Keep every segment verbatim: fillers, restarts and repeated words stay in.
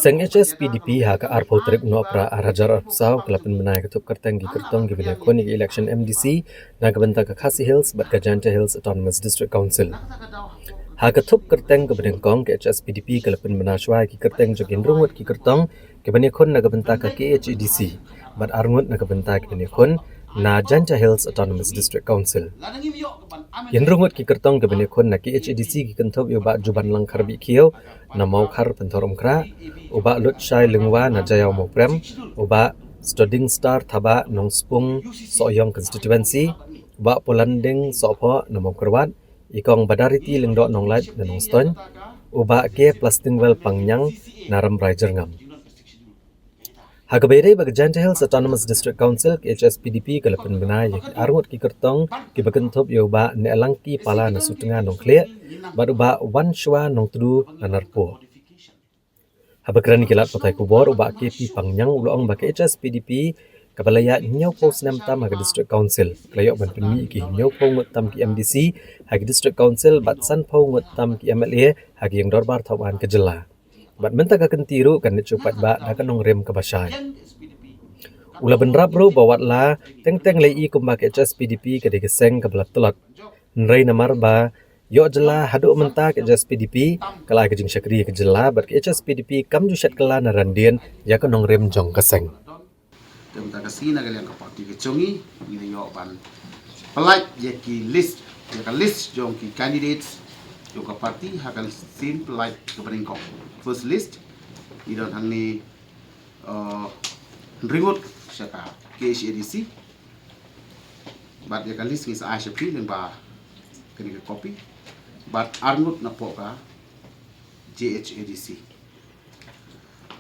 Teng H S P D P ha ka arphew tarik Nohprah ar hajar arphew saw ka la pynbna ïa ka thup kyrteng ki kyrtong kiba ïakhun ïa ka election M D C na ka bynta ka Khasi Hills bad ka Jaintia Hills Autonomous District Council. Ha ka thup kyrteng kaba nyngkong ka H S P D P ka la pynbna shuwa ïa ki kyrteng jong ki hynriew ngut ki kyrtong kiba ïakhun na ka bynta ka K H A D C bad ar ngut na ka bynta kiba ïakhun na Jaintia Hills Autonomous District Council. Ki hynriew ngut ki kyrtong kiba ïakhun na K H A D C ki kynthup ïa u Bah Jubanlang Kharbih Khiew na Mawkhar Pynthorumkhrah, u Bah Lutshai Lyngwa na Jaïaw Mawprem, u Bah Stodingstar Thabah Nongspung Sohiong Constituency, u Bah Polanding Sohphoh na Mawkyrwat, i Kong Badariti Lyngdoh Nonglait na Nongstoiñ, u Bah K Plastingwell Pangñiang na Rambrai Jyrngam. Ha kaba ïadei bad ka Jaintia Hills Autonomous District Council, ka H S P D P ka la pynbna ïa ki ar ngut ki kyrtong kiba kynthup ïa u Bah Nehlangki Pala na Sutnga Nongkhlieh bad u Bah Wanshwa Nongtdu na Narpuh. Haba kren ïa ki lad pathai khubor, u Bah K P Pangñiang u la ong ba ka H S P D P kaba la ïaid hynñiewphew snem tam ha ka District Council ka la ïoh ban pynmih ïa ki hynñiewphew ngut tam ki M D C ha ki District Council bad sanphew ngut tam ki M L A ha ki ïing dorbar thaw aiñ ka jylla. Bad mynta ka kynti ruh kan leit shu paidbah da ka nongrim kaba shai. U la bynrap ruh ba watla teng teng la ïohi kumba ka H S P D P ka dei ka seng kaba la tlot, hynrei namar ba ïoh jylla haduh mynta ka H S P D P ka la ai ka jingshakri ïa ka jylla bad ka H S P D P kam ju shet kylla na ryndien ïa ka nongrim jong ka seng. Te mynta ka sngi na ka liang ka party ka jong ngi, ngi la ïoh ban pyllait ïa ki list, ïa ka list jong ki candidates jong ka party ha ka sien pyllait kaba nyngkong. First list ngi don hangne, uh, hynriew ngut sha ka K H A D C. Bad ïa ka list ngi sa ai sha phi lyngba kane ka copy. Bad ar ngut napoh ka J H A D C.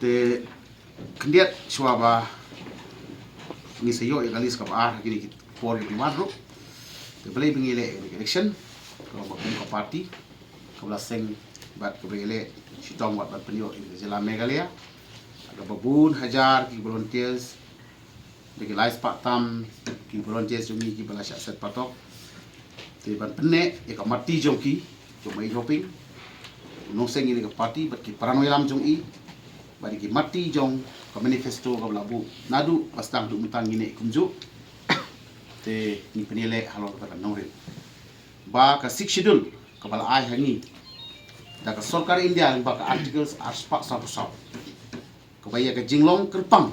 Te khyndiat shuwa ba ngi sa ïoh ïa ka list kaba ar ha kine ki por kiban wan ruh, te balei ba ngi leh ïa ka election? Kaba kum ka party kaba la seng bad kaba ïaleh shitom wat ban pynïoh ïa ka jylla Meghalaya, kaba bun hajar ki volunteers, da ki lai spah tam ki volunteers jong ngi kiba la shah set patok. Te ban pynneh ïa ka mati jong ki, jong Ma Ïeid Hoping, u nongseng ïa ka party bad ki para nongïalam jong i, bad ïa ki mati jong ka manifesto kaba la buh naduh ba sdang haduh mynta ngi neh kumjuh. Te ngi pynïaleh halor kata ka nongrim ba ka Sixth Schedule kaba la ai ha ngi da ka sorkar India lyngba ka Articles arspah sawphew saw, kaba ïa ka jinglong kyrpang,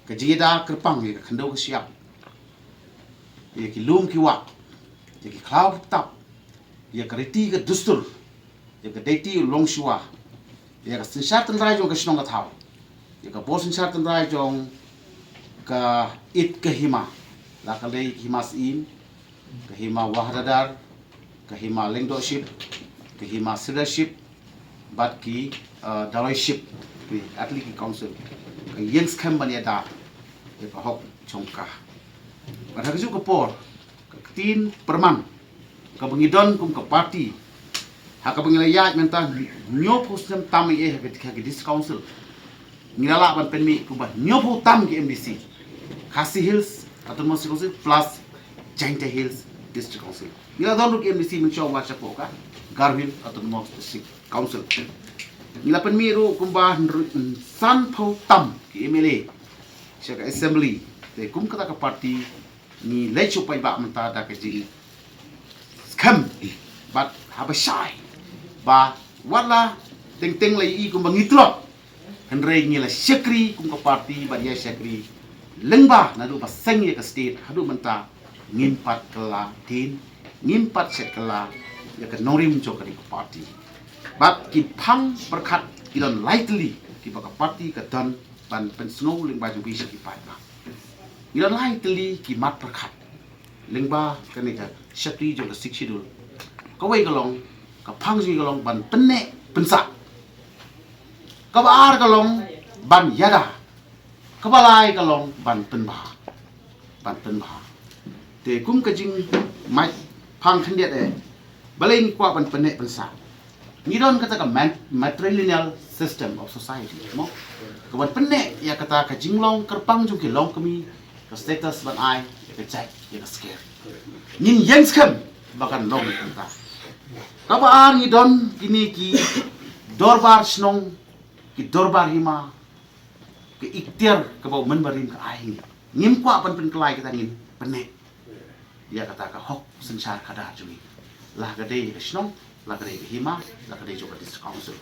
ka jingïada kyrpang ïa ka khyndew ka shyiap, ïa ki lum ki wah, ïa ki khlaw ki btap, ïa ka riti ka dustur, ïa ka deiti u longshuwa, ïa ka synshar tynrai jong ka shnong ka thaw, ïa ka bor synshar tynrai jong ka it ka hima, la ka dei ka hima syiem, ka hima Wahadadar, ka hima Lyngdohship, ka hima Sirdarship, bad ki, uh, Daloiship, ki atli ki council, ka ïeng skhem ban ïada ïa ka hok jong ka. Bad ha kajuh ka por, ka ktien pyrman kaba ngi don kum ka party, ha kaba ngi la ïaid mynta hynñiewphew snem tam ïa ha ka, ha ka District Council. Ngi la lah ban pynmih kumba hynñiewphew tam ki M D C, Khasi Hills Autonomous District Council plus Jaintia Hills District Council. Ngi la don ruh ki M D C mynshuwa shapoh ka Garo Hills Autonomous District Council. Ngi la pynmih ruh kumba hynriew, sanphew tam ki M L A sha ka assembly. Te kum kata ka party ngi leit shu paidbah mynta da ka jingskhem bad haba shai ba watla teng teng la ïohi kumba ngi tlot, hynrei ngi la shakri kum ka party bad ïa shakri lyngba naduh ba seng ïa ka state haduh mynta ngim pat kylla dien, ngim pat shet kylla ïa ka nongrim jong kane ka party. Bad ki phang pyrkhat ki don lai tylli kiba ka party ka don ban pynsngew lyngba jong phi sha ki paidbah. Ngi don lai tylli ki mat pyrkhat lyngba kane ka shakri jong ka Sixth Schedule. Kawei ka long, ka phang jong ngi ka long ban pynneh pynsah. Kaba ar ka long ban ïada. Kaba lai ka long ban pynbha. Ban pynbha. Te kum ka jingmait phang khyndiat eh, balei ngi kwah ban pynneh pynsah? Ngi don kata ka man-, matrilineal system of society, mo? Ka ban pynneh ïa kata ka jinglong kyrpang jong ki longkmie, ka status ban ai ïa ka jait ïa ka sker. Ngin ïeng skhem ba kan long kumta. Kaba ar ngi don kine ki dorbar shnong ki dorbar hima, ki iktiar kaba u Member Rim ka ai ngi. Ngim kwah ban pynkylla ïa kata, ngin pynneh ïa kata ka hok synshar khadar jong ngi, la ka dei ka shnong, la ka dei ka hima, la ka dei jong ka District Council.